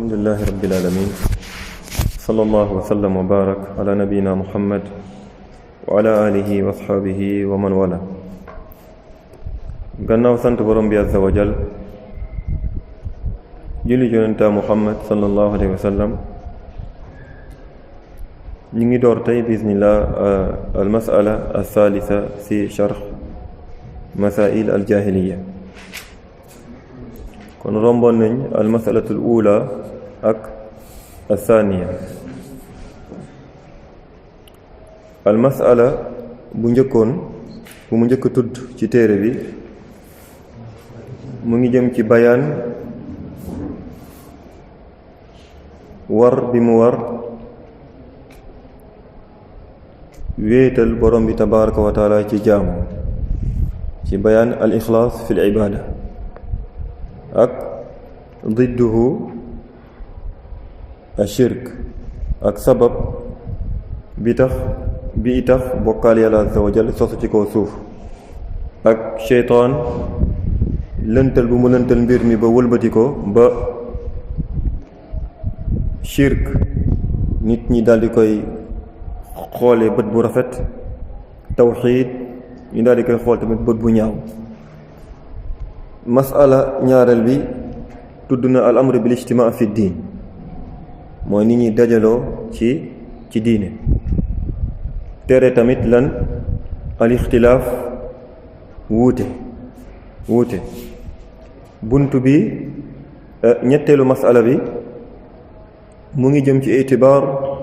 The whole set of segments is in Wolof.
الحمد لله رب العالمين صلى الله وسلم وبارك على نبينا محمد وعلى آله وأصحابه ومن والاه gannaaw sant borom bi azza wa jal julli yonenta Muhammad sallallahu alayhi wa sallam ñu ngi door tey bismillah al mas'ala al-thalitha fi sharh masail al jahiliya kon romboon nañ al mas'alatu al ula ak al thaniya al mas'ala bu njëkkoon bu mu njëkk tudd ci téere bi mu ngi jëm ci bayaan war bi mu war wéetal borom bi tabaraka wa taala ci jaamu ci bayaan al ixlaas fi l ibaada ak didduhu ashirk ak sabab bi tax bokkaal yàlla azza wa jal sosu ci kaw suuf ak sheytaan lëntal bu mu lëntal mbir mi ba wëlbati ko ba shirk nit ñi daldi koy xoolee bët bu rafet tawxiid ñu daldi koy xool tamit bët bu ñaaw masala ñaareel bi tudd na al amru bil ijtimaa fi diin mooy nit ñi dajaloo ci diine tere tamit lan al ixtilaaf wuute buntu bi ñetteelu masala bi mu ngi jëm ci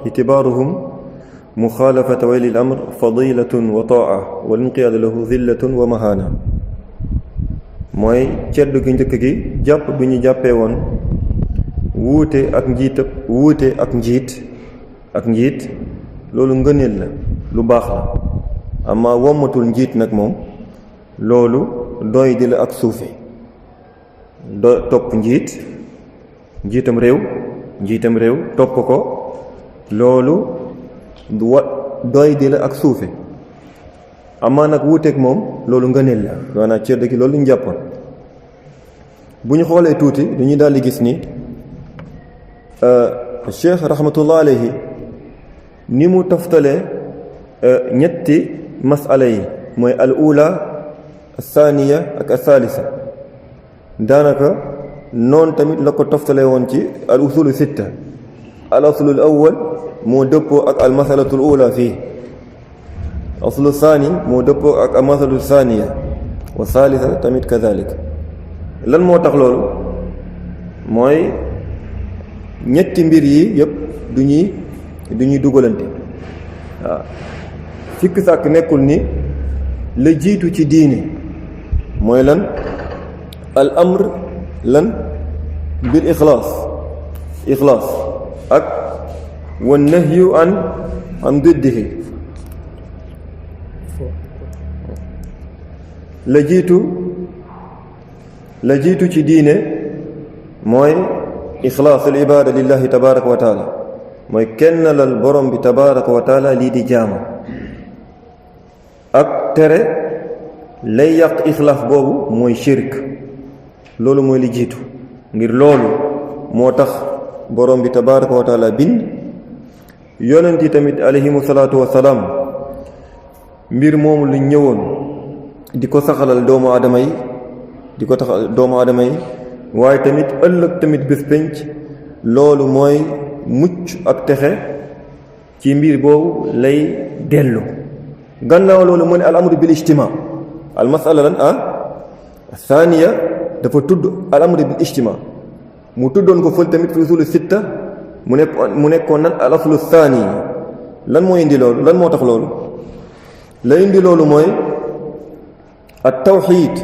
itibaaruhum muxaalafata wali l amr fadilatun wa taa wal inqiyaadu lahu zillatun wa mahaana mooy ceddu gi njëkk gi jàpp bi ñu jàppee woon wuute ak njiit loolu ngëneel la lu baax la amma wommatul njiit nag moom loolu doy di la ak suufe topp njiitam réew topp ko loolu doy di la ak suufe amaa nag wuuteeg moom loolu ngëneel la maanaam cedd gi loolu ñu jàppoon bu ñu xoolee tuuti dañuy daal di gis ni cheikh rahmatullah alayhi ni mu toftalee ñetti masala yi mooy al ula athaniya ak athalisa daanaka noonu tamit la ko toftalee woon ci al usulu sitta al aslu al awwal moo dëppoo ak al masalatu al ula fii aslu thani moo dëppoo ak al masalatu thaniya wa thalitha tamit kadhalik lan moo tax loolu mooy ñetti mbir yi yëpp du ñuy dugalante waaw sikk sàkk nekkul ni la jiitu ci diine mooy lan al amr lan bil ixlaas ak wa nahyu an diddihi la jiitu ci diine mooy ixlaasul ibaada lillahi tabaraka wa taala mooy kennalal borom bi tabaraka wa taala lii di jaama ak tere lay yàq ixlaas boobu mooy shirk loolu mooy li jiitu ngir loolu moo tax borom bi tabaraka wa taala bind yonent yi tamit alayhimu salaatu wa salaam mbir moomu lu ñëwoon di ko saxalal doomu aadama yi waaye tamit ëllëg tamit bés penc loolu mooy mucc ak texe ci mbir boobu lay dellu gannaaw loolu mu ne al amru bil ijtimaa al masala lan thaniya dafa tudd al amru bil ijtimaa mu tuddoon ko fël tamit fi usulu sitta mu nekkoon nan al aslu thani lan moo indi loolu lan moo tax loolu la indi loolu mooy at tawxiid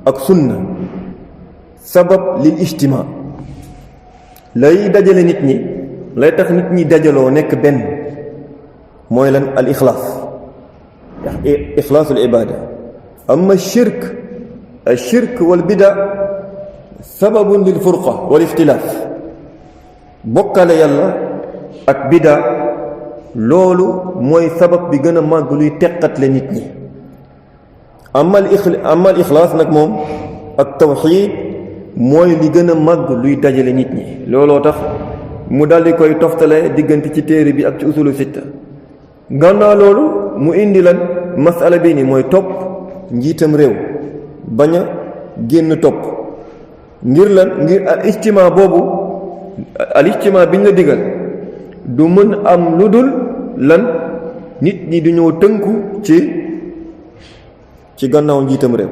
ak sunna sabab lil ijtimaa lay dajale nit ñi lay tax nit ñi dajaloo nekk benn mooy lan al ixlaasul ibaada amma shirk wal bida sababun lil furqa wal ixtilaaf bokkale yàlla ak bida loolu mooy sabab bi gën a màgg luy teqatle nit ñi amma al ixlaas nag moom ak tawxiid mooy li gën a màgg luy dajale nit ñi. looloo tax mu daldi koy toftale diggante ci téere bi ak ci usulu sitta. gannaaw loolu mu indi lan masala bi ni mooy topp njiitam réew bañ a génn topp ngir lan ngir al ijtimaa boobu al ijtimaa biñ la digal du mën am lu dul lan nit ñi du ñëw tënku ci gannaaw njiitam réew.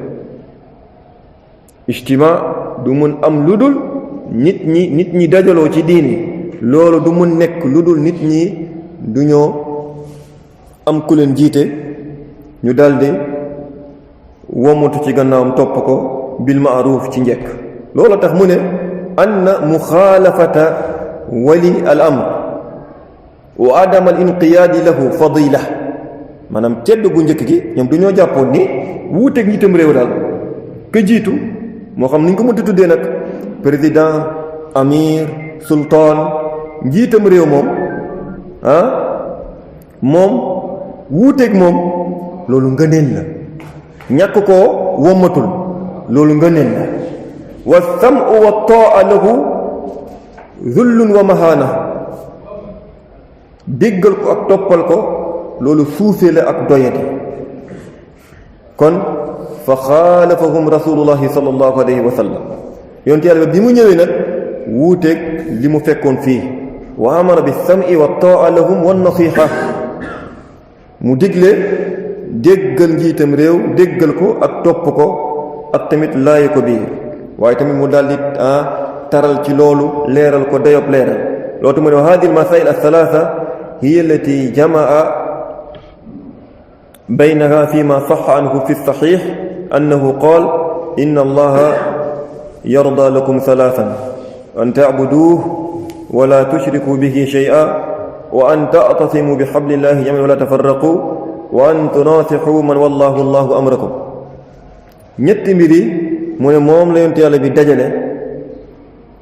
ijtimaa du mën am lu dul nit ñi dajaloo ci diini. loolu du mën nekk lu dul nit ñi du ñoo am ku leen jiite ñu daldi womatu ci gannaawam topp ko bil ma'ruf ci njekk. loolu tax mu ne anna muxaalafata wali al amr wa adama al inqiyaadi lahu fadila. maanaam tedd gu njëkk gi ñoom du ñoo jàppoon ni wuuteeg njiitam réew daal ka jiitu moo xam ni ñu ko mënti tuddee nag président amir sultaan njiitam réew moom moom wuuteeg moom loolu ngëneel la. ñàkk koo wommatul loolu ngëneel la. wa sam'u wa taa lahu zullun wa mahaana. déggal ko ak toppal ko loolu suufee la ak doyadi. kon fa xaalafahum rasulullahi sallallahu alayhi wa sallam yonent yàlla bi mu ñëwee nag wuuteeg li mu fekkoon fii. wa amara bi sam'i wa taa lahum wa nasiha. mu digle déggal njiitam réew déggal ko ak topp ko ak tamit laaye ko biir. waaye tamit mu daldi taral ci loolu leeral ko dayob leeral. loolu mu ne wa hadihi al-masail ath-thalatha hiya allati jama'a baynaha fima sahha anhu fi as-sahih annahu qala inna allaha yarda lakum thalathan an ta'buduhu wa la tushriku bihi shay'an wa an ta'tasimu bi hablillahi jami'an wa la tafarraqu wa an tunasihu man wallahu allahu amrakum. ñetti mbir yi mu ne moom la yonent yàlla bi dajale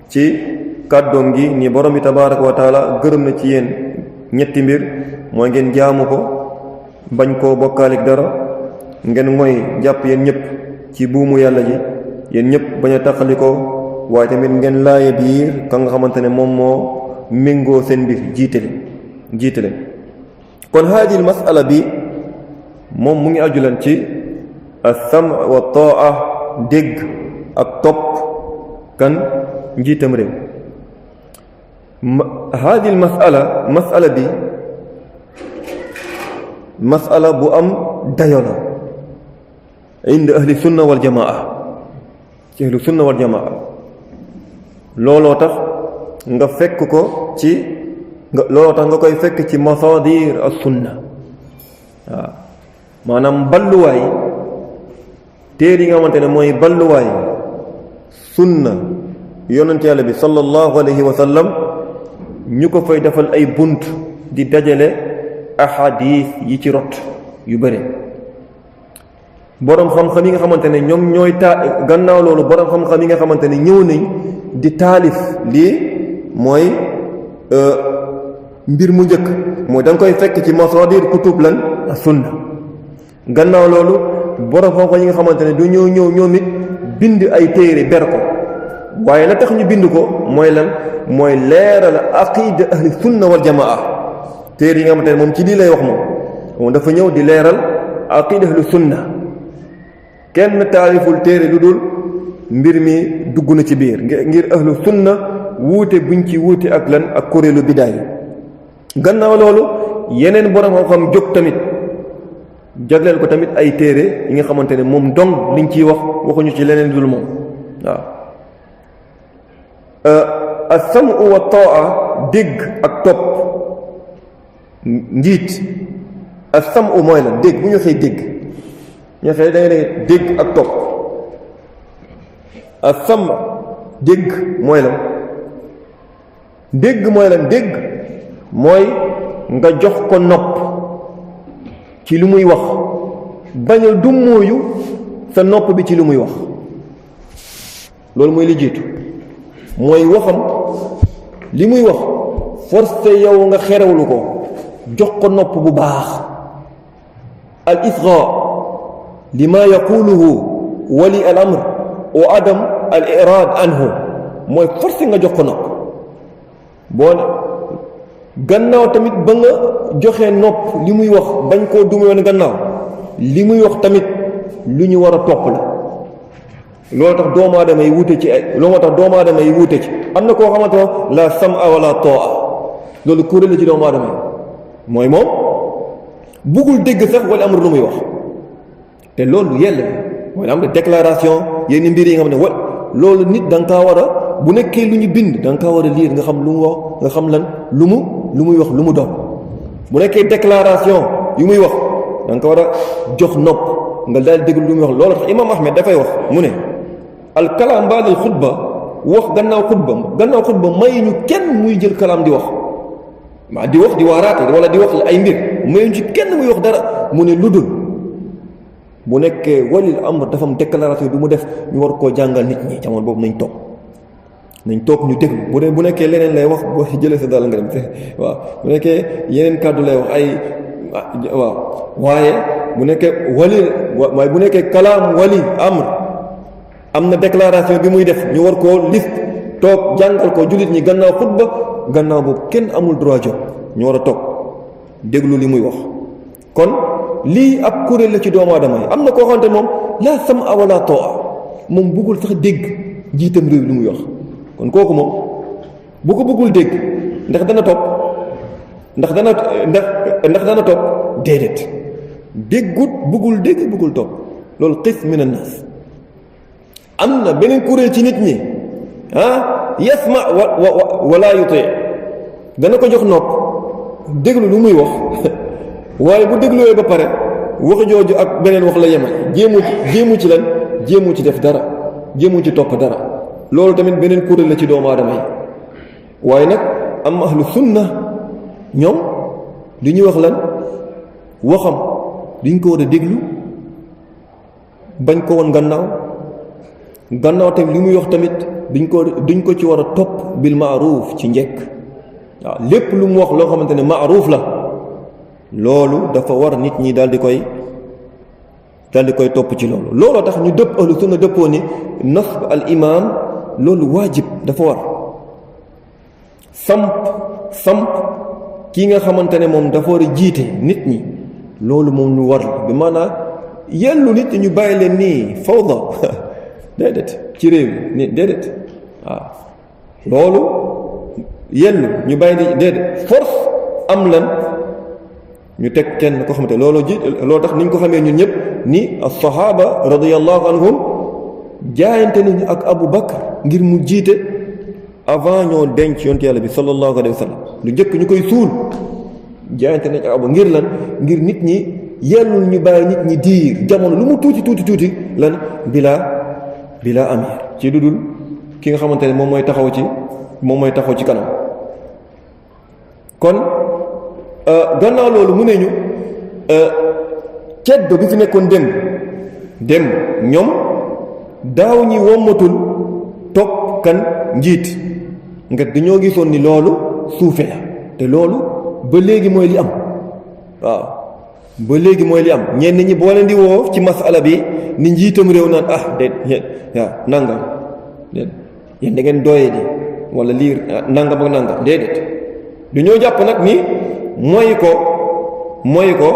ci kàddoom gi ni borom bi tabaraka wa taala gërëm na ci yéen ñetti mbir mooy ngeen jaamu ko bañ koo bokkaalik dara ngeen mooy jàpp yéen ñëpp ci buumu yàlla ji yéen ñëpp bañ a taqali ko waaye tamit ngeen laaye biir ka nga xamante ne moom moo méngoo seen mbir jiite leen. kon haadil masala bi moom mu ngi aju leen ci as-sam' wa taa dégg ak topp kan njiitam réew. haadil masala bi masala bu am dayo la inda ahli sunna wal jamaa ci ahli sunna wal jamaa. looloo tax nga fekk ko ci looloo tax nga koy fekk ci masaadir as sunna. waaw maanaam balluwaay téere yi nga xamante ne mooy balluwaay sunna yonent yàlla bi sallallahu alayhi wa sallam ñu ko fay defal ay bunt di dajale ahadis yi ci rot yu bëri. boroom xam-xam yi nga xamante ne ñoom ñooy gannaaw loolu boroom xam-xam yi nga xamante ne ñëw nañ di taalif lii mooy mbir mu njëkk mooy da nga koy fekk ci masaadir kutub lan sunna. gannaaw loolu boroom xam-xam yi nga xamante ne du ñëw ñoom it bind ay téere ber ko waaye la tax ñu bind ko mooy lan mooy leeral aqida ahli sunna wal jamaa. téere yi nga xamante ne moom ci lii lay wax moom dafa ñëw di leeral aqida ahli sunna. kenn taariful téere lu dul mbir mi dugg na ci biir ngir ahlu sunna wuute buñ ci wuute ak lan ak kuréelu bidaay. gannaaw loolu yeneen borom xam-xam jóg tamit jagleel ko tamit ay téere yi nga xamante ne moom dong liñ ciy waxuñu ci leneen dul moom. waaw as-sam'u wa taa dégg ak topp njiit. as-sam'u mooy la dégg bu ñu xëy dégg ñu xëy da nga ne dégg ak topp. as-sam' dégg mooy la dégg mooy lan dégg mooy nga jox ko nopp ci lu muy wax bañ a dummóoyu sa nopp bi ci lu muy wax. loolu mooy li jiitu mooy waxam li muy wax forcé yow nga xerewlu ko jox ko nopp bu baax. al isra li ma yaquluhu wali al amr wa adam al irad anhu mooy forcé nga jox ko nopp boo gannaaw tamit ba nga joxee nopp li muy wax bañ koo duma yoon gannaaw li muy wax tamit lu ñu war a topp la loolu tax doomu aadama yi wuute ci ay loolu moo tax doomu aadama yi wuute ci am na koo xamante ne la sam'a wala to'a loolu kuréel la ci doomu aadama yi mooy moom buggul dégg sax wala amul lu muy wax te loolu yella mooy am na déclaration yenn mbir yi nga xam ne loolu nit da nga kaa war a bu nekkee lu ñu bind da nga kaa war a lire nga xam lu mu wax nga xam lan lu muy wax lu mu doon bu nekkee déclaration yu muy wax da nga ko war a jox nopp nga daal déglu lu muy wax loolu tax imam Ahmed dafay wax mu ne al kalaam ba'da al xutba wax gannaaw xutba may ñu kenn muy jël kalaam di wax maa di wax di waaraate wala di wax ay mbir may ñu ci kenn muy wax dara mu ne lu dul bu nekkee walil amr dafa am déclaration du mu def ñu war koo jàngal nit ñi jamono boobu nañ toog ñu déglu bu nekkee leneen lay wax boo jëlee sa dal nga dem waaw bu nekkee yeneen kàddu lay wax ay waaw waaye bu nekkee waaye bu nekkee kalaam wali amr am na déclaration bi muy def ñu war koo liste toog jàngal ko jullit ñi gannaaw xutba gannaaw boobu kenn amul droit jóg ñu war a toog déglu li muy wax kon lii ab kuréel la ci doomu aadama yi am na koo xamante moom laa sam'a wala ta'a moom bëggul sax dégg jiitam réew li muy wax kon kooku moom bu ko bëggul dégg ndax dana topp ndax dana topp déedéet déggut bëggul dégg bëggul topp loolu qis min an-nas am na beneen kuréel ci nit ñi yasma wala yuti dana ko jox nopp déglu lu muy wax waaye bu dégluwee ba pare wax jooju ak beneen wax la yemal jéemu ci lan jéemu ci def dara jéemu ci topp dara loolu tamit beneen kuréel la ci doomu aadama yi waaye nag am ahlu sunna ñoom li ñuy wax lan waxam duñ ko war a déglu bañ ko woon gannaaw tamit li muy wax tamit duñ ko ci war a topp bil ma'ruf ci njekk waaw lépp lu mu wax loo xamante ne ma'ruf la loolu dafa war nit ñi daal di koy topp ci loolu looloo tax ñu dëpp ahlu sunna dëppoo ni nasb al imam loolu waajib dafa war samp kii nga xamante ne moom dafa war a jiite nit ñi loolu moom lu war la bi maanaam yellu nit ñu bàyyi leen nii fawda déedéet ci réew mi déedéet waaw loolu yellu ñu bàyyi ni déedéet force am lan ñu teg kenn ko xamante loolu tax ni ñu ko xamee ñun ñëpp ni as-sahaba radiyallahu anhum jaayante nañu ak Abu Bakr ngir mu jiite avant ñoo denc yonent yàlla bi sallallahu alayhi wa sallam lu njëkk ñu koy suul jaayante nañu ak Abu ngir lan ngir nit ñi yellul ñu bàyyi nit ñi diir jamono lu mu tuuti lan bila amir ci dudul ki nga xamante ne moom mooy taxaw ci kanam kon gannaaw loolu mu ne ñu ceddo bi fi nekkoon dem ñoom daaw ñi wommatul topp kan njiit nga dañoo gisoon ni loolu suufe la te loolu ba léegi mooy li am waaw ba léegi mooy li am ñenn ñi boo leen di woo ci masala bi ni njiitam réew naan déet nangam déet yéen da ngeen doye di wala liir nangam ak nangam déedéet du ñoo jàpp nag ni mooy ko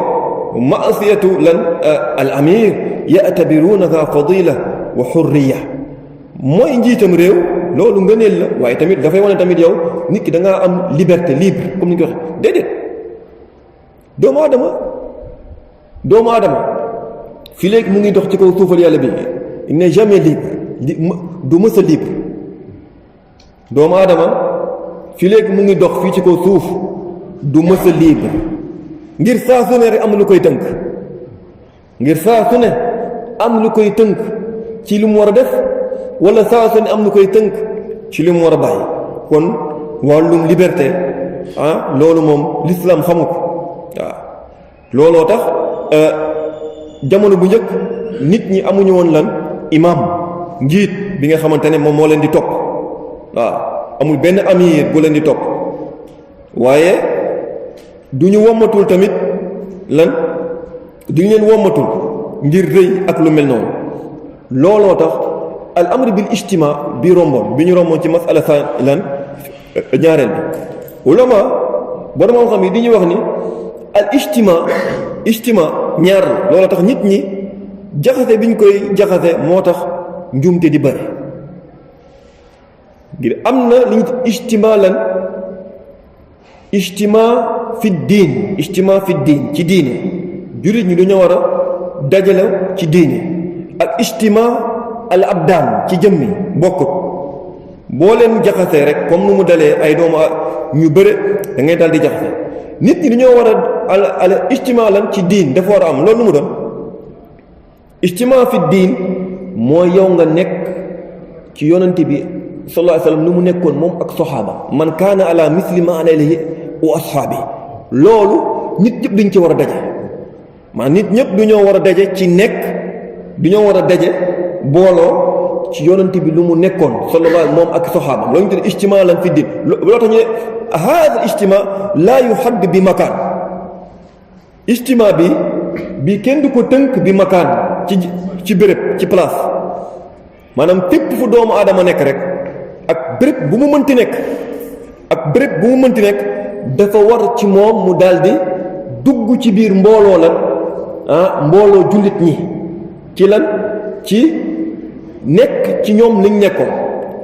maasiyatu lan al amir ya'tabirunaha fadila wa hurriya mooy njiitam réew loolu ngëneel la waaye tamit dafay wane tamit yow nit ki da ngaa am liberté libre comme ni ñu ko waxee déedéet doomu aadama fii léegi mu ngi dox ci kaw suufal yàlla bi il n'est jamais libre du mës a libre doomu aadama fii léegi mu ngi dox fii ci kaw suuf du mës a libre ngir saa su ne rek am lu koy tënk ci li mu war a def wala saa su ne am lu koy tënk ci li mu war a bàyyi kon wàllum liberté loolu moom l'islam xamu ko waaw looloo tax jamono bu njëkk nit ñi amuñu woon lan imam njiit bi nga xamante ne moom moo leen di topp waaw amul benn amir bu leen di topp waaye du ñu wommatul tamit lan du ñu leen wommatul ngir rëy ak lu mel noonu looloo tax al amr bil ijtima bi romboon bi ñu romboon ci masala sa lan ñaareel bi ulama borom xam yi di ñuy wax ni al ijtima ñaar la loolu tax nit ñi jaxase bi ñu koy jaxase moo tax njuumte di bëri ngir am na li ñu ijtima lan ijtima fi diin ci diine jullit ñi dañoo war a dajale ci diine ak ijtima al abdaan ci jëmmi bokkut boo leen jaxasee rek comme nu mu dalee ay doomu ñu bëre da ngay daal di jaxase nit ñi dañoo war a al ijtima lan ci diin dafa war a am loolu nu mu doon ijtima fi diin mooy yow nga nekk ci yonante bi sallallahu alayhi wasallam nu mu nekkoon moom ak saxaaba man kaana ala misli ma ana alayhi wa ashaabi loolu nit ñëpp dañ ci war a daje maa nit ñëpp du ñoo war a daje ci nekk du ñoo war a daje booloo ci yonante bi lu mu nekkoon sallallahu moom ak saxaaba loolu ñu tudd ijtima lan fi diin loo tax ñu ne haada ijtima laa yuhadd bi makaan ijtima bi kenn du ko tënk bi makaan ci béréb ci place maanaam fépp fu doomu aadama nekk rek ak béréb bu mu mënti nekk dafa war ci moom mu daldi dugg ci biir mbooloo lan mbooloo jullit ñi ci lan ci nekk ci ñoom liñ nekkoon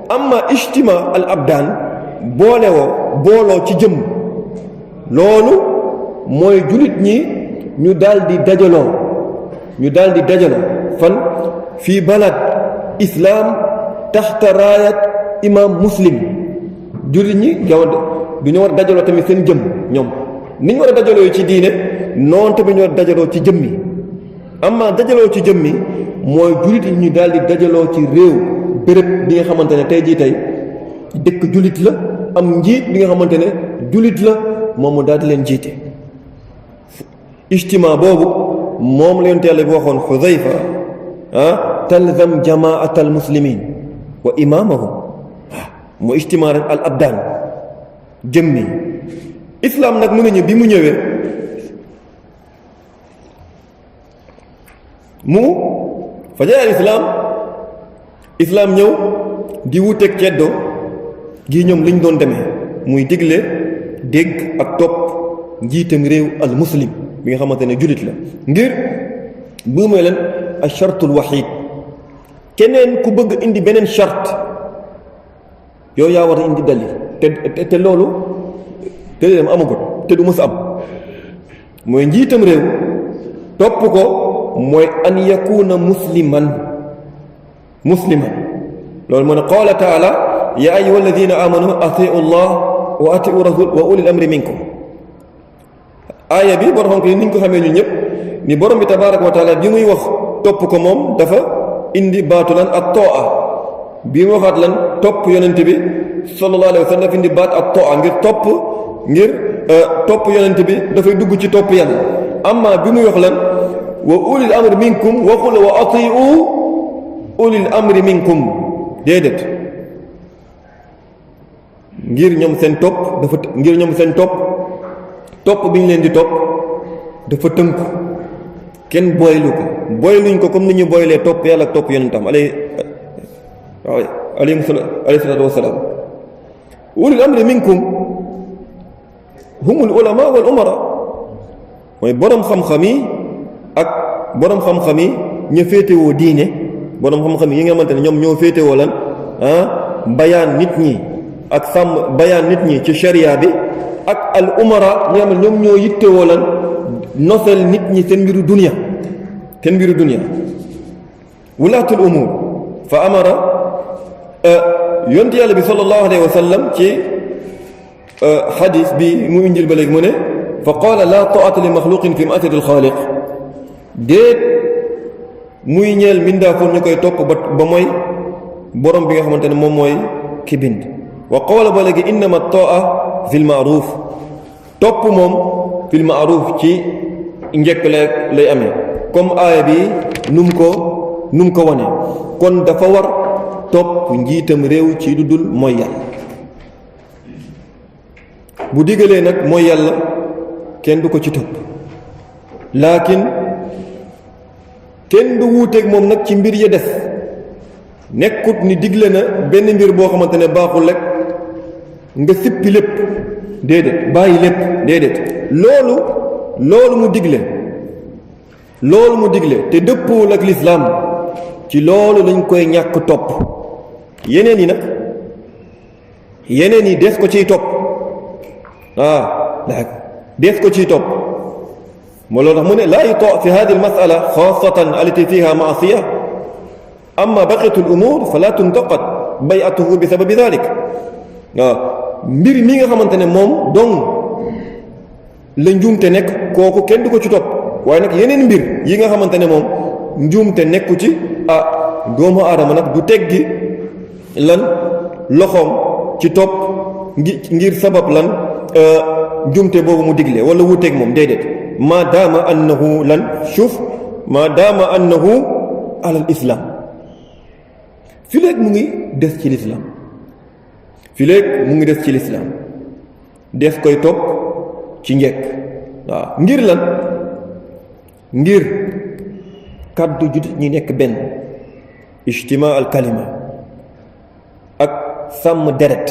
amma ijtima al abdaan booloo ci jëm loolu mooy jullit ñi ñu daldi dajaloo fan fii balad islaam taxta raayat imam muslim jullit ñi du ñu war a dajaloo tamit seen jëm ñoom ni ñu war a dajaloo ci diine noonu tamit ñu war a dajaloo ci jëm mi amma dajaloo ci jëm mi mooy jullit yi ñu daal di dajaloo ci réew béréb bi nga xamante ne tey jii tey dëkk jullit la am njiit bi nga xamante ne jullit la moom mu daal di leen jiite ijtima boobu moom la yonent Yàlla bi waxoon Xudayfa talzam jamaatal muslimin wa imaamahum moo ijtima rek al abdaan jëmmi islam nag mu nañu bi mu ñëwee fa jaa al islaam ñëw di wuteeg ceddo gi ñoom liñ doon demee muy digle dégg ak topp njiitam réew al muslim bi nga xamante ne jullit la ngir bu mooy leen al chartul waxiid keneen ku bëgg indi beneen charte yow yaa war a indi dalil te loolu te dem amagut te du mës am mooy njiitam réew topp ko mooy an yakuna musliman loolu moo ne qaala taala ya ayyuha alladina amanu atiu llah wa atiu rasul wa ulil amri minkum aaya bi borom xam ko ni ñu ko xamee ñun ñëpp ni borom bi tabaraka wa taala bi muy wax topp ko moom dafa indi baatu lan ak toa bi mu waxaat lan topp yonent bi sallallahu alayhi wa sallam dafa indi baat ak toa ngir topp yonent bi dafay dugg ci topp yàlla amma bi muy wax lan wa ulil amri minkum waxul wa atiu ulil amri minkum déedéet ngir ñoom seen topp bi ñu leen di topp dafa tënku kenn boylu ko boyluñ ko comme ni ñu boylee topp yàlla ak topp yonentam alayhi salaatu wassalaam ulil amri minkum humul ulama wal umara mooy boroom xam-xam yi ak boroom xam-xam yi ñu féetewoo diine boroom xam-xam yi nga xamante ne ñoom ñoo féetewoo lan bayaan nit ñi ak sàmm bayaan nit ñi ci sharia bi ak al umara ñi nga xam ne ñoom ñoo yittewoo lan nosel nit ñi seen mbiru dunya wulaatul umur fa amara yonent yàlla bi sallallahu alayhi wa sallam ci xadis bi mu injil ba léegi mu ne fa qaala laa taata li maxluqin fi maasiyati alxaaliq déet muy ñeel mbindaafoon ñu koy topp ba mooy borom bi nga xamante ne moom mooy ki bind wa qaala ba léegi innama taa fi lmaaruf topp moom fi lmaaruf ci njëkk lay amee comme aaya bi nu mu ko wane kon dafa war topp njiitam réew ci lu dul mooy yàlla bu digalee nag mooy yàlla kenn du ko ci topp laakin kenn du wuuteeg moom nag ci mbir ya des nekkut ni digle na benn mbir boo xamante ne baaxul rek nga sippi lépp déedéet bàyyi lépp déedéet loolu mu digle te dëppoowul ak lislaam ci loolu lañ koy ñàkk topp yeneen yi des ko ciy topp des ko ciy topp moo loolu tax mu ne laa yutaa fi hadi almasala xaasatan allati fiha maasiya amma baqiyatu al-umur fala tuntaqad bay'atuhu bi sababi dalik mbir mi nga xamante ne moom dong la njuumte nekk kooku kenn du ko ci topp waaye nag yeneen mbir yi nga xamante ne moom njuumte nekku ci doomu aadama nag du teggi lan loxoom ci topp ngir sabab lan njuumte boobu mu digle wala wuuteeg moom déedéet maadaama annahu lan maadaama annahu alal islam fi léeg mu ngi des ci lislaam des koy topp ci njekk ngir lan ngir kàddu jullit ñi nekk benn ijtimaa al kalima ak sàmm deret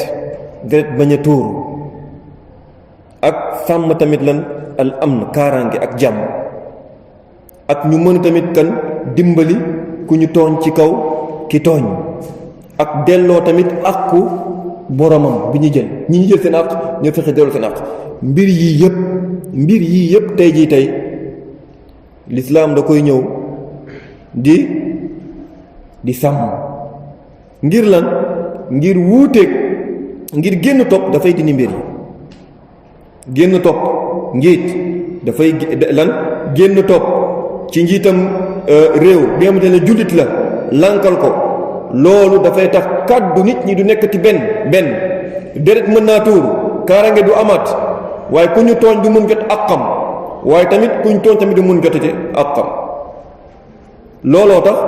bañ a tuuru ak sàmm tamit lan al amn kaaraange ak jàmm ak ñu mën tamit kan dimbali ku ñu tooñ ci kaw ki tooñ ak delloo tamit àqu boromam bi ñu jël seen àq ñoo fexe delloo seen àq mbir yii yëpp tey lislaam da koy ñëw di sàmm ngir lan ngir wuuteeg ngir génn topp dafay dindi mbir yi génn topp njiit dafay lan génn topp ci njiitam réew bi nga xamante ne jullit la lankal ko loolu dafay tax kàddu nit ñi du nekkati benn deret mën naa tuur kaaraange du amaat waaye ku ñu tooñ du mun jot àqam waaye tamit ku ñu tooñ tamit du mun jotati àqam looloo tax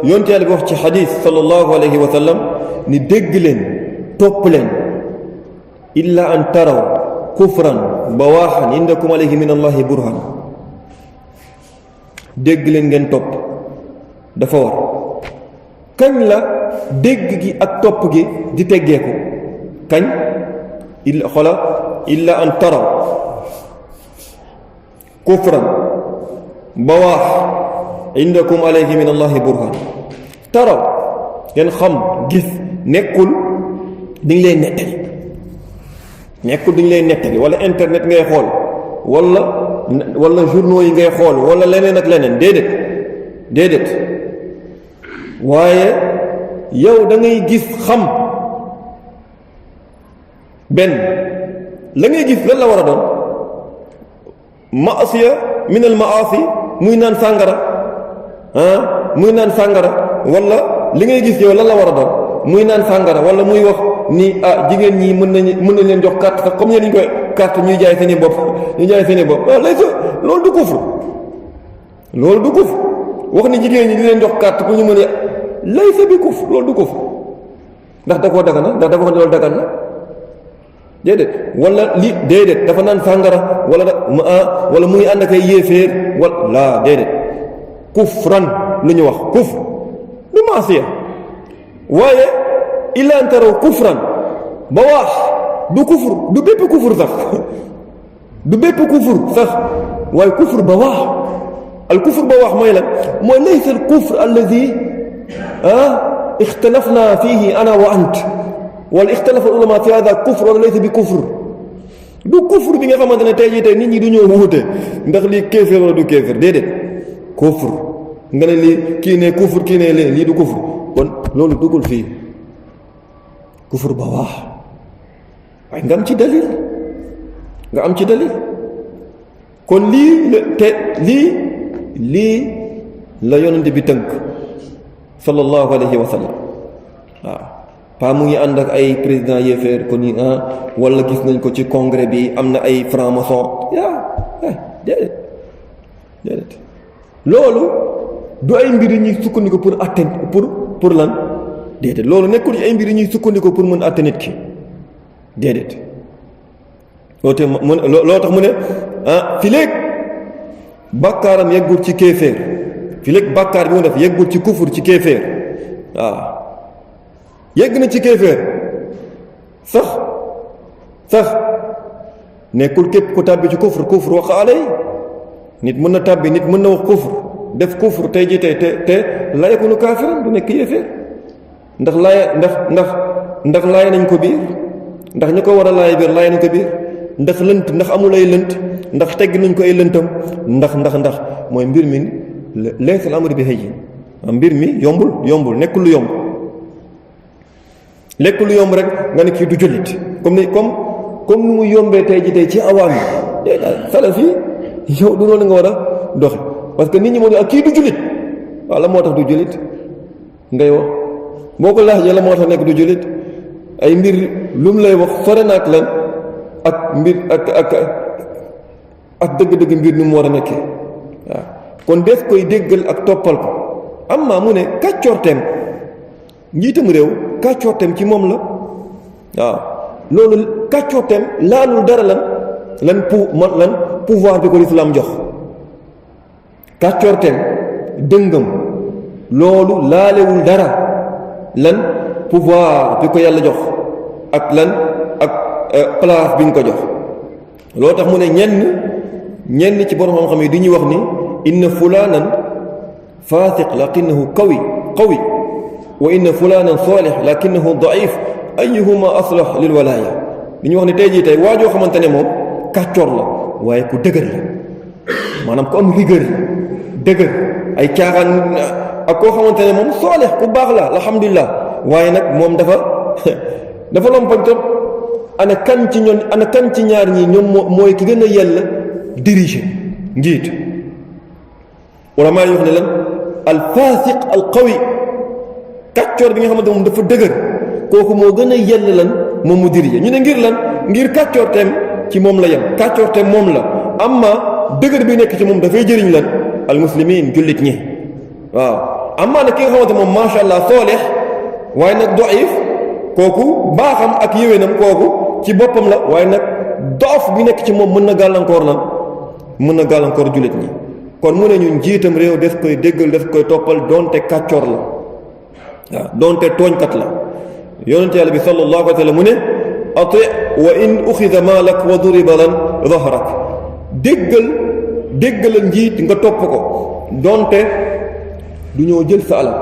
yonte Yàlla bi wax ci xadiis sallallahu alayhi wa sallam ni dégg leen topp leen illa an taraw kufran bawaaxan indakum alayhi min allahi burhan dégg leen ngeen topp dafa war kañ la dégg gi ak topp gi di teggeeku kañ illa an taraw kufran bawaax indakum alayhi min allahi burhan taraw ngeen xam gis nekkul dañ leen nettali wala internet ngay xool wala journaux yi ngay xool wala leneen ak leneen déedéet waaye yow da ngay gis xam benn la ngay gis lan la war a doon maasiya min al maasi muy naan sàngara wala li ngay gis yow lan la war a doon muy naan sàngara wala muy wax ni jigéen ñi mën nañ leen jox carte sax comme yéen ñu koy carte ñuy jaay seeni bopp lay sa loolu du kufr wax ni jigéen ñi di leen jox carte pour ñu mën a lay sa bi kufr loolu du kufr ndax da koo dagan na ndax dafa wax ne loolu dagan na déedéet dafa naan sàngara wala muy ànd ak ay yéeféer wala déedéet kufran lu ñu wax kufr du maasiya waaye illa an taraw kufran ba waax du kufur du bépp kufur sax waaye kufur ba waax al kufur ba waax mooy lan mooy laysa al kufr alladi ixtalafna fihi ana wa ant wala ixtalafa al ulama fi hada kufr wala laysa bi kufr du kufur bi nga xamante ne tey nit ñi du ñoo wuute ndax lii kéeféer wala du kéeféer déedéet kufur nga ne lii kii ne kufur kii ne lii du kufur kon loolu duggul fii kufur ba waax waaye nga am ci dalil kon lii la yonent bi tënk sallallahu alayhi wa sallam pas mu ngi ànd ak ay président yéeféer kon ni wala gis nañ ko ci congrès bi am na ay franc-maçon déedéet loolu du ay mbir yu ñuy sukkandiku pour atte pour lan déedéet loolu nekkul ci ay mbir yu ñuy sukkandiku pour mën atte nit ki déedéet loo tax mu ne fi léegi bàkkaaram yeggul ci kéeféer fi léegi bàkkaar bi mu def yeggul ci kufur ci kéeféer waaw yegg na ci kéeféer sax nekkul képp ku tàbbi ci kufur wax alay nit mën na tàbbi nit mën na wax kufur def kufur tey ji tey te la yakunu kaafiran du nekk yéeféer ndax laaya nañ ko biir ndax ñu ko war a laaya biir laaya nañ ko biir ndax lënt ndax amul ay lënt ndax tegg nañ ko ay lëntam ndax mooy mbir mi laysa al-amru bi hayyin mbir mi yombul nekkul lu yomb rek nga ne kii du jullit comme nu mu yombee tey ji tey ci awaam yi salaf yi yow du loolu nga war a doxe parce que nit ñi moo ne ak kii du jullit waaw la moo tax du jullit ngay wax boo ko laajee la moo tax nekk du jullit ay mbir lu mu lay wax sore na ak lan ak mbir ak dëgg-dëgg mbir ni mu war a nekkee waaw kon def koy déggal ak toppal ko amma mu ne kàccoorteem njiitam réew kàccoorteem ci moom la waaw loolu kàccoorteem laalul dara lan pouvoir bi ko lislaam jox kàccoorteem dëngam loolu laalewul dara lan pouvoir bi ko yàlla jox ak place bi ñu ko jox loo tax mu ne ñenn ci borom xam-xam yi di ñuy wax ni inna fulanan fasiq lakinahu qawi wa inna fulanan salih lakinahu daif ayuhuma aslah lil walaya di ñuy wax ne tey jii tey waajoo xamante ne moom kàccoor la waaye ku dëgër la maanaam ku am rigueur la dëgër ay caaxaan ak koo xamante ne moom salih ku baax la alhamdulilah waaye nag moom dafa lompañ trop ana kan ci ñaar ñii ñoom mooy ki gën a yella diriger njiit wala maa yi wax ne lan al fasiq al qawi kàccoor bi nga xamante moom dafa dëgër kooku moo gën a yell lan moom mu diriger ñu ne ngir kàccoor teem ci moom la yem kàccoor teem moom la amma dëgër bi nekk ci moom dafay jëriñ lan al muslimin jullit ñi waaw amma nag ki nga xamante moom masha allah sooleex waaye nag doif kooku baaxam ak yéwénam kooku ci boppam la waaye nag doof bi nekk ci moom mën na gàllankoor jullit ñi kon mu ne ñun njiitam réew def koy déggal def koy toppal doonte kàccoor la waaw doonte tooñkat la yonente yàlla bi sallallahu alayhi wa sallam mu ne ati wa in uxida maalak wa duriba lan dahrak déggalal njiit nga topp ko doonte du ñoo jël sa alal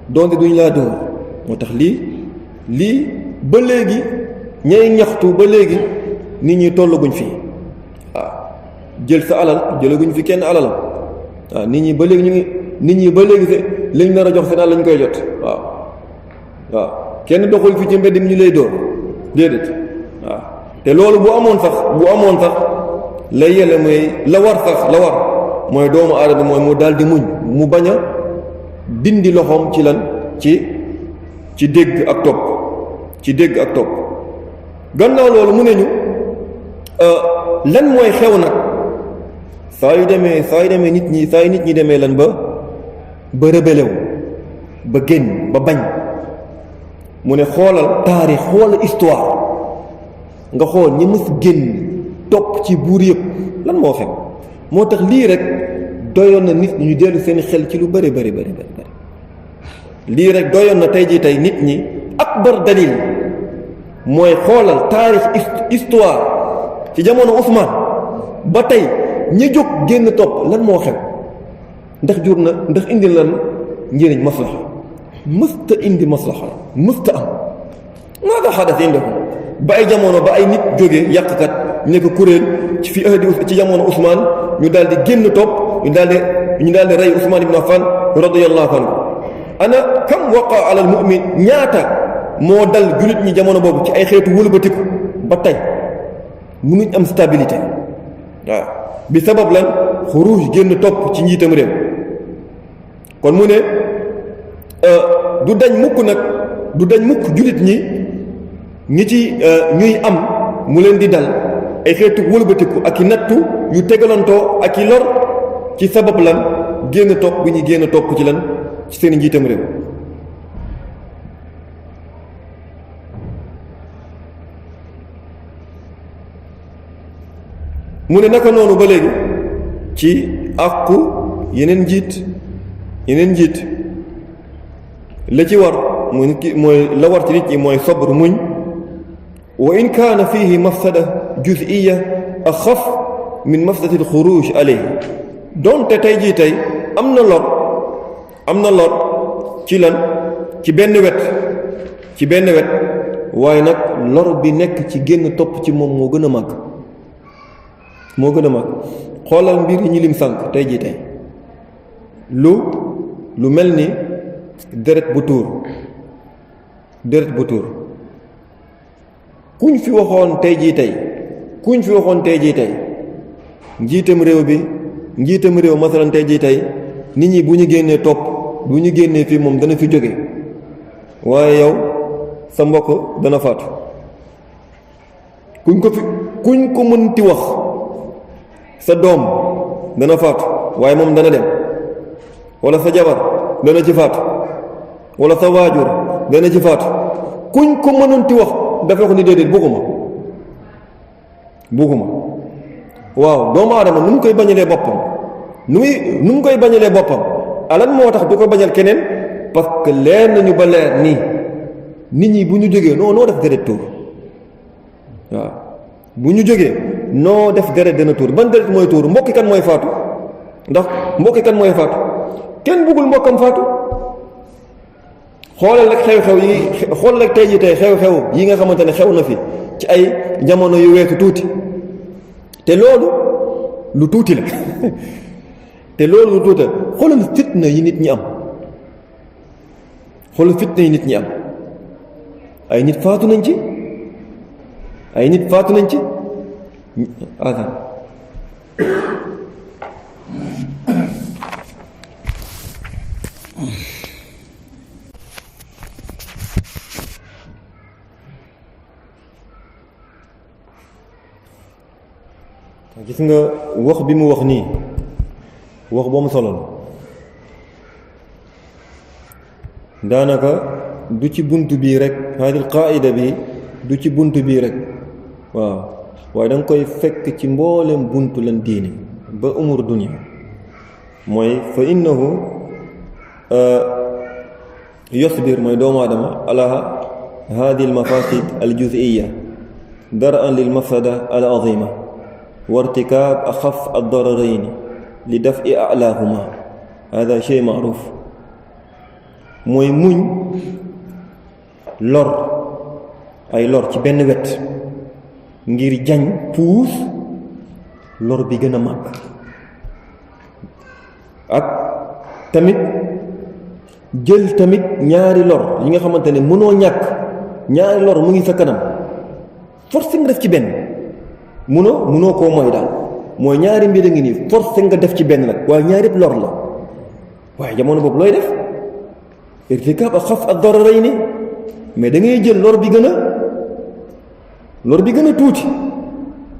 doonte duñ laa dóor moo tax lii ba léegi ñay ñaxtu ba léegi nit ñi tollaguñ fii waaw jël sa alal jëlaguñ fi kenn alalam waaw nit ñi ba léegi lañ nar a jox seen alal lañ koy jot waaw kenn doxul fi ci mbedd mi ñu lay dóor déedéet waaw te loolu bu amoon sax lay yelle mooy la war mooy doomu aadama mooy mu daal di muñ mu bañ a dindi loxoom ci lan ci dégg ak topp gannaaw loolu mu ne ñu lan mooy xew nag saa yu demee nit ñi demee lan ba rebelle wu ba génn ba bañ mu ne xoolal taarix xoolal histoire nga xool ñi mës génn topp ci buur yëpp lan moo xew moo tax lii rek doyoon na nit ñu dellu seen xel ci lu bëri lii rek doyoon na tey jii tey nit ñi akbar dalil mooy xoolal taarix histoire ci jamono Ousmane ba tey ñi jóg génn topp lan moo xew ndax indi lan njëriñ maslaxa mësta indi maslaxa mësta am maada xadas indahum ba ay jamono ba ay nit jógee yàqkat nekk kuréel ci jamono Ousmane ñu daal di génn topp ñu daal di rey Ousmane ibn Affan radiyallahu anhu ana kam waqa ala al mu'min ñaata moo dal jullit ñi jamono boobu ci ay xeetu wëlbatiku ba tey mënuñ am stabilité waaw bi sabab lan xuruj génn topp ci njiitam réew kon mu ne du dañ mukk jullit ñi ci ñuy am mu leen di dal ay xeetu wëlbatiku ak i nattu yu tegalantoo ak i lor ci sabab lan génn topp bi ñuy génn topp ci lan ci seen njiitam réew mu ne naka noonu ba léegi ci àqu yeneen njiit la ci war mooy nit ki mooy la war ci nit ñi mooy sabr muñ wa in kaana fihi mafsada juz'iyya axaf min mafsadati alxuruj alayhi donte tey jii tey am na lor ci lan ci benn wet waaye nag lor bi nekk ci génn topp ci moom moo gën a màgg xoolal mbir yi ñu lim sànq tey jii tey lu mel ni deret bu tuur kuñ fi waxoon tey jii tey njiitam réew masalan tey jii tey nit ñi bu ñu génnee topp bu ñu génnee fii moom dana fi jóge waaye yow sa mbokk dana faatu kuñ ko mënti wax sa doom dana faatu waaye moom dana dem wala sa jabar dana ci faatu wala sa waajur dana ci faatu kuñ ko mënanti wax dafa ko ni déedéet bugguma waaw doomu aadama nu mu koy bañalee boppam alan moo tax du ko bañal keneen parce que leer nañu ba leer nii nit ñi bu ñu jógee noo def deret tuur waaw bu ñu jógee noo def deret dana tuur ban deret mooy tuur mbokki kan mooy faatu kenn bëggul mbokkam faatu xoolal rek tey ji tey xew-xew yi nga xamante ne xew na fi ci ay jamono yu weesu tuuti te loolu lu tuuti la xoolal fitna yi nit ñi am ay nit faatu nañ ci gis nga wax bi mu wax nii wax boobu solo la daanaka du ci bunt bii rek hadil qaida bi du ci bunt bii rek waaw waaye da nga koy fekk ci mboolem buntu lan diine ba umur dunya mooy fa innahu yasbir mooy doomu aadama ala hadi al mafasid al juz'iyya dar'an lil mafsada al azima wa irtikab akhaf ad dararayn li daf'i a'lahuma hada shay ma'ruf mooy muñ ay lor ci benn wet ngir jañ puus lor bi gën a màgg ak tamit jël tamit ñaari lor yi nga xamante ne mënoo ñàkk ñaari lor mu ngi sa kanam forcé nga def ci benn mënoo koo mooy daal mooy ñaari mbir a ngi nii forcé nga def ci benn nag waaye ñaari yëpp lor la waaye jamono boobu looy def irtikaab axaf ad-dararayni mais da ngay jël lor bi gën a tuuti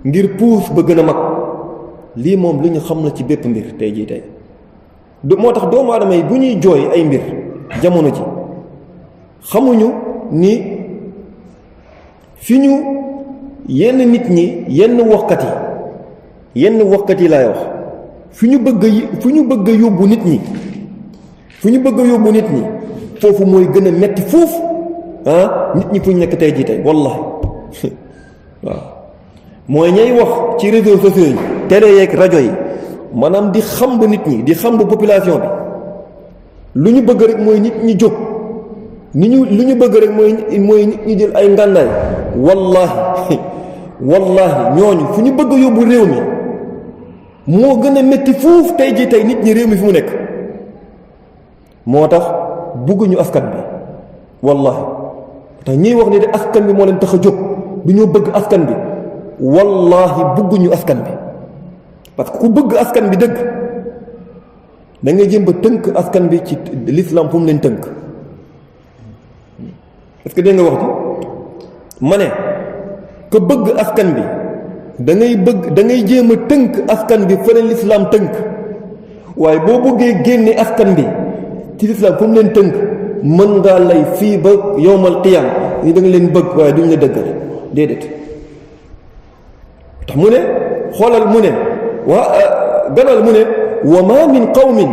ngir puus ba gën a mag lii moom lu ñu xam la ci bépp mbir tey jii tey moo tax doomu aadama yi bu ñuy jooy ay mbir jamono ji xamuñu ni fi ñu yenn nit ñi yenn waxkat yi laay wax fi ñu bëgg a yóbbu nit ñi foofu mooy gën a metti foofu nit ñi fu ñu nekk tey jii tey wallahi waaw mooy ñay wax ci réseaux sociaux yi télé yeeg rajo yi maanaam di xamb nit ñi di xamb population bi lu ñu bëgg rek mooy nit ñi jóg lu ñu bëgg rek mooy nit ñi jël ay ngànnaay wallahi ñooñu fu ñu bëgg a yóbbu réew mi moo gën a métti fuuf tey jii tey nit ñi réew mi fi mu nekk moo tax bugguñu askan bi wallahi tax ñiy wax ni de askan bi moo leen tax a jóg du ñoo bëgg askan bi wallahi bugguñu askan bi parce que ku bëgg askan bi dëgg da ngay jëm ba tënk askan bi ci l'islam fu mu leen tënk est-ce que dégg nga wax ji ma ne ku bëgg askan bi da ngay jéem a tënk askan bi fa leen l'islam tënk waaye boo bëggee génne askan bi ci l'islam fu mu leen tënk mën ngaa lay fii ba yowmal qiyam ni da nga leen bëgg waaye duñ la dëggal déedéet tax mu ne xoolal mu ne ganal mu ne wa ma min qawmin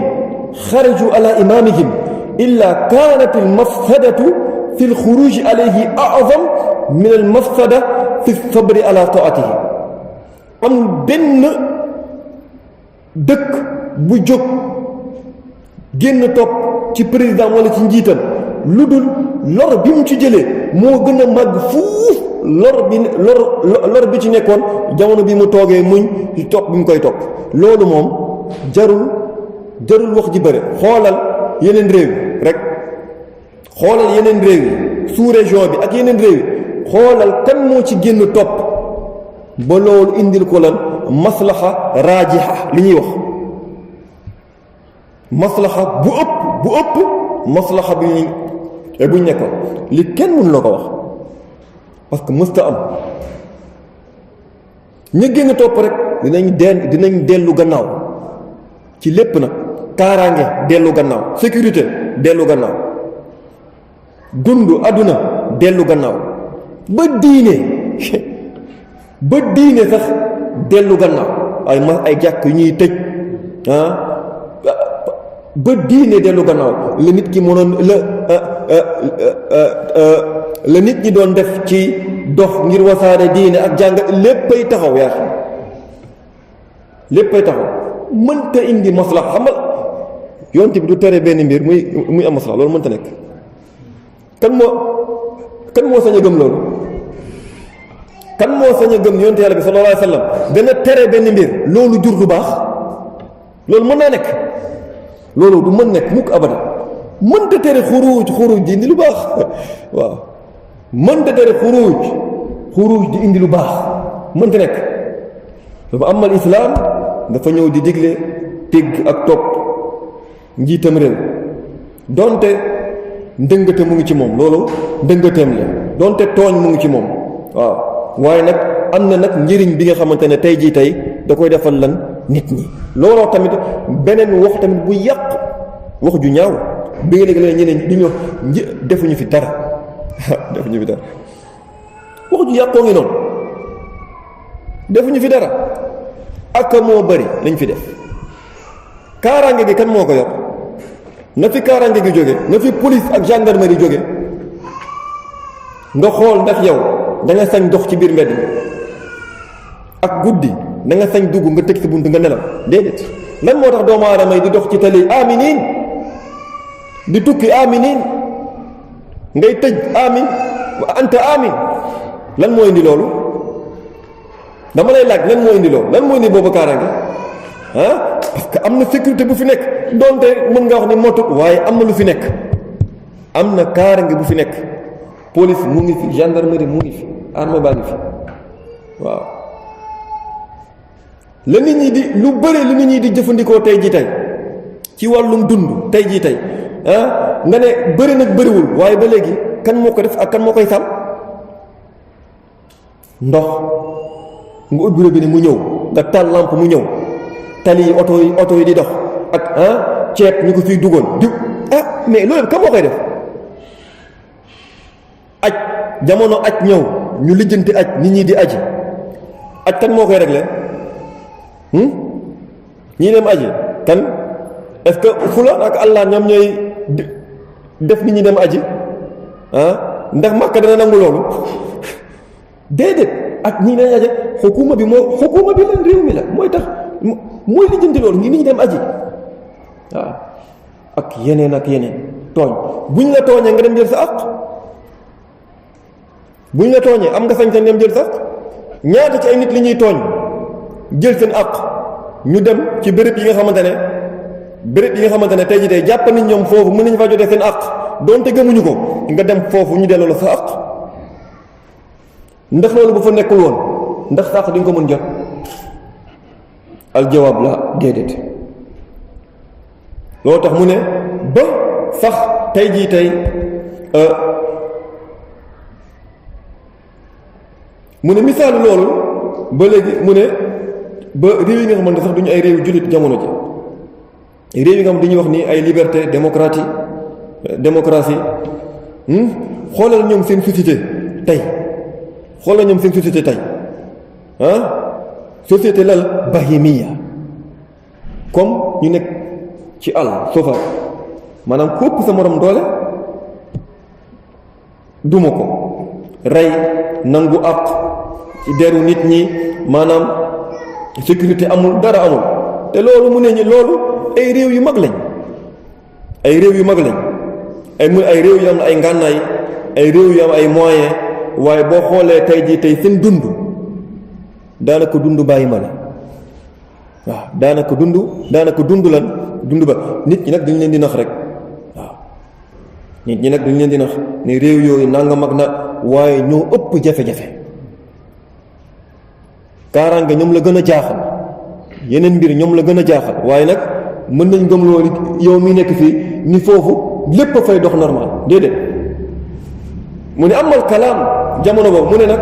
xaraju ala imamihim illa kanat al mafsadatu fi al xuruj alayhi a'zam min al mafsada fi sabri ala taatihi. amul benn dëkk bu jóg génn topp ci président wala ci njiitam lu dul lor bi mu ci jëlee moo gën a màgg fuuf lor bi ci nekkoon jamono bi mu toogee muñ topp bi mu koy topp. loolu moom jarul wax ji bëre. xoolal yeneen réew yi rek, xoolal yeneen réew yi sous région bi ak yeneen réew yi, xoolal kan moo ci génn topp ba loolu indil ko lan maslaxa raajixa li ñuy wax maslaxa bu ëpp maslaxa bi buñ nekkoon li kenn mënu la ko wax parce que mësta am. ña génn topp rek dinañ dellu gannaaw ci lépp nag. kaaraange dellu gannaaw, sécurité dellu gannaaw, dund àdduna dellu gannaaw, ba diine sax dellu gannaaw. ay jàkk yu ñuy tëj ba diine dellu gannaaw. la nit ki mënoon la nit ñi doon def ci dox ngir wasaare diine ak jàng léppay taxaw yaa xam léppay taxaw. mënta indi maslaxa. xamal yonte bi du tere benn mbir muy am maslaxa, loolu mënta nekk. kan moo sañ a gëm loolu? kan moo sañ a gëm yonte yàlla bi sallallahu alayhi wa sallam dana tere benn mbir loolu jur du baax? loolu mën naa nekk? loolu du mën nekk mukk abada. mënta tere xuruj di indi lu baax waaw mënta tere xuruj di indi lu baax mënta nekk. dafa amal islaam dafa ñëw di digle tégg ak topp njiitam réew donte ndëngate mu ngi ci moom, loolu ndëngateem la, donte tooñ mu ngi ci moom waaw. waaye nag am na nag njëriñ bi nga xamante ne tey jii tey da koy defal lan nit ñi. looloo tamit beneen wax tamit bu yàq wax ju ñaaw bi nga léegi la ñeneen di ñu defuñu fi dara defuñu fi dara wax ju yàqoo ngi noonu defuñu fi dara ak moo bari lañ fi def. kaaraange gi kan moo ko yor? na fi kaaraange gi jóge, na fi police ak gendarmerie jóge, nga xool ndax yow da nga sañ dox ci biir mbedd mi ak guddi da nga sañ dugg nga tëj sa bunt nga nelaw? déedéet. lan moo tax doomu aadama yi di dox ci tali aminin, di tukki aminin, ngay tëj amin wa anta amin? lan moo indi loolu? dama lay laaj lan moo indi loolu? lan moo indi boobu kaaraange? parce que am na sécurité bu fi nekk, donte mën nga wax ni motut, waaye am na lu fi nekk, am na kaaraange bu fi nekk. police mu ngi fi, gendarmerie mu ngi fi, armée baa ngi fi waaw. la nit ñi di lu bëri lu nit ñi di jëfandikoo tey jii tey ci wàllum dund tey jii tey nga ne bëri nag bëriwul, waaye ba léegi kan moo ko def ak kan moo koy sàmm? ndox nga ubbi robinet mu ñëw, nga taal lampe mu ñëw, tali yi oto yi di dox ak ceeb ñu ko fiy dugoon di mais loolu kan moo koy def? aj jamono aj ñëw ñu lijjanti aj nit ñi di aji, aj kan moo koy réglé? ñii dem aji kan? est-ce que fula ak Allah ñoom ñooy def nit ñi dem aji? ndax Makka dana nangu loolu? déedéet. ak ñii dañ aji xukuma bi leen réew mi la mooy tax mooy lijjanti loolu ngi nit ñi dem aji waaw. ak yeneen tooñ buñ la tooñee nga dem jël sa àq, buñ la tooñee am nga sañ-sañ dem jël sa àq. ñaata ci ay nit li ñuy tooñ jël seen àq, ñu dem ci béréb yi nga xamante ne tey jii tey jàpp nañ ñoom foofu mën nañu fa jotee seen àq donte gëmuñu ko, nga dem foofu ñu delloo la sa àq. ndax loolu bu fa nekkul woon ndax sax di nga ko mën jot? aljawaab la déedéet. loolu tax mu ne ba sax tey jii tey mu ne misaalu loolu ba léegi mu ne ba réew yi nga xamante sax duñu ay réew jullit jamono ji, réew yi nga xam dañuy wax ni ay liberté démocratie xoolal ñoom seen société tey, xoolal ñoom seen société tey société lal bahimiya comme ñu nekk ci àll sauvage maanaam képp sa morom doole duma ko rey nangu àq ci deru nit ñi maanaam sécurité amul dara amul te loolu mu ne ñu loolu ay réew yu mag lañ ay réew yu mag lañ ay réew yu am ay ngànnaay ay réew yu am ay moyens waaye boo xoolee tey jii tey seen dund daanaka dund bàyyi ma la waaw daanaka dund lan dund ba nit ñi nag dañ leen di nax rek waaw nit ñi nag dañ leen di nax ne réew yooyu nangam ak na waaye ñoo ëpp jafe-jafe kaaraange ñoom la gën a jaaxal yeneen mbir ñoom la gën a jaaxal waaye nag mën nañ gëm loolu yow mi nekk fii ni foofu lépp a fay dox normal déedéet mu ne amal kalaam jamono boobu mu ne nag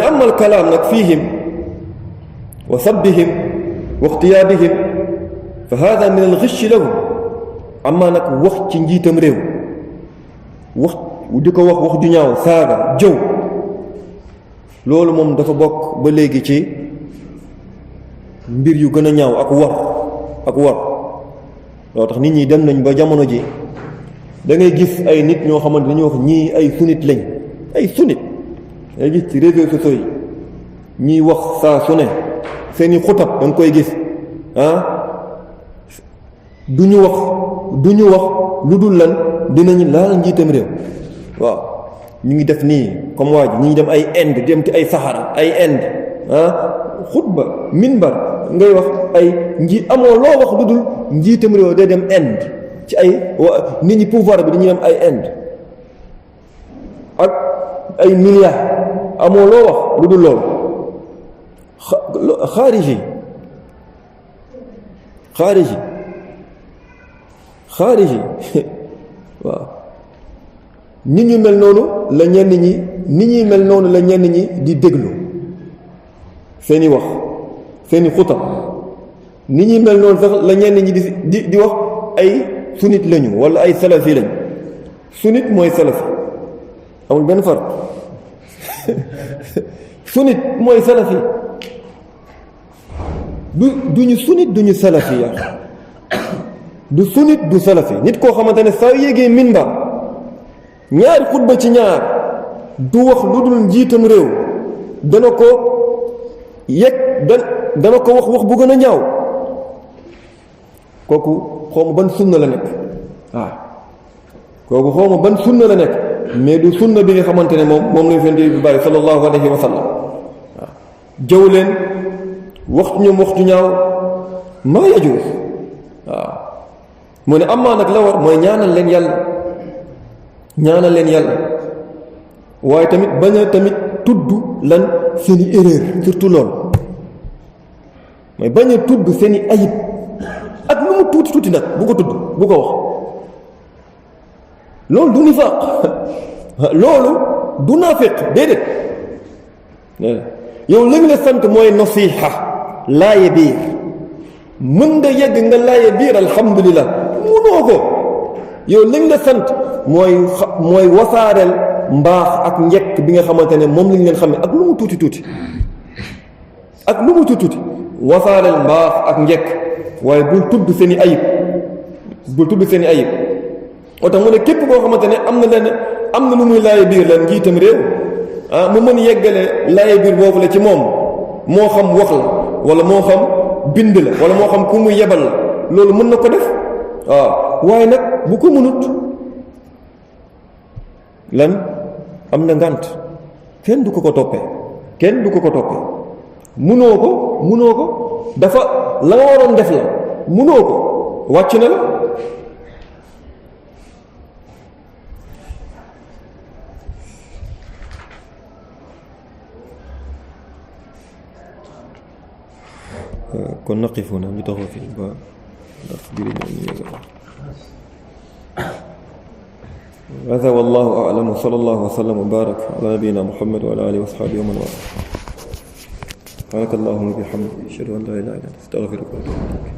amal kalaam nag fiihim wa sabbihim wa ixtiyaabihim fa hada min al-ghish lahum amaa nag wax ci njiitam réew wax di ko wax ju ñaaw saaga jëw loolu moom dafa bokk ba léegi ci mbir yu gën a ñaaw ak war loo tax nit ñi dem nañ ba jamono ji da ngay gis ay nit ñoo xamante dañuy wax ñii ay sunnit lañ ay sunnit ngay gis ci réseaux sociaux yi ñiy wax saa su ne seeni xutab da nga koy gis du ñu wax lu dul lan dinañu laal njiitam réew waaw ñu ngi def nii comme waa ji ñu ngi dem ay Inde dem ci ay Sahara ay Inde xutba minbar ngay wax ay amoo loo wax lu dul njiitam réew day dem Inde ci ay nit ñi pouvoir bi dañuy dem ay Inde ak ay milliards amoo loo wax lu dul loolu xaariji waaw nit ñu mel noonu la ñenn ñi di déglu seeni wax seeni xutab nit ñi mel noonu sax la ñenn ñi di wax ay sunnit lañu wala ay salafi lañ sunnit mooy salafi amul benn far sunnit mooy salafi duñu sunnit duñu salafi ya du sunnit du salafi nit koo xamante ne saa yéegee minbar ñaari xutba ci ñaar du wax lu dul njiitam réew dana ko dana ko wax bu gën a ñaaw kooku xawma ban sunna la nekk waaw kooku xawma ban sunna la nekk mais du sunna bi nga xamante ne moom lañ fen di bu bàyyi sallallahu alayhi wa sallam waaw jëw leen wax ñoom wax ju ñaaw maa yajuus waaw mu ne amaa nag la war mooy ñaanal leen yàlla waaye tamit bañ a tamit tudd lan seeni erreur surtout loolu mooy bañ a tudd seeni ayib ak lu mu tuuti nag bu ko tudd bu ko wax loolu du nifaaq loolu du naafiq déedéet yow li nga la sant mooy nasiha laaye biir mën nga yegg nga laaye biir alhamdulillah munoo ko yow li nga la sant mooy wasaareel mbaax ak njekk bi nga xamante ne moom lañ leen xam ne ak lu mu tuuti wasaareel mbaax ak njekk waaye bul tudd seeni ayib moo tax mu ne képp koo xamante ne am na lu muy laaye biir lan njiitam réew mu mën yeggale laaye biir boobu la ci moom moo xam wax la wala moo xam bind la wala moo xam ku muy yebal la loolu mën na ko def waaw waaye nag bu ko mënut lan am na ngànt kenn du ko ko toppee munoo ko dafa la nga waroon def la munoo ko wàcc na la kon naqifu na ñu taxaw fii ba ndax jëriñ ñu yégal هذا والله أعلم وصلى الله وسلم وبارك على نبينا محمد وعلى آله وصحبه ومن والاه سبحانك اللهم وبحمدك أشهد أن لا إله إلا أنت أستغفرك وأتوب إليك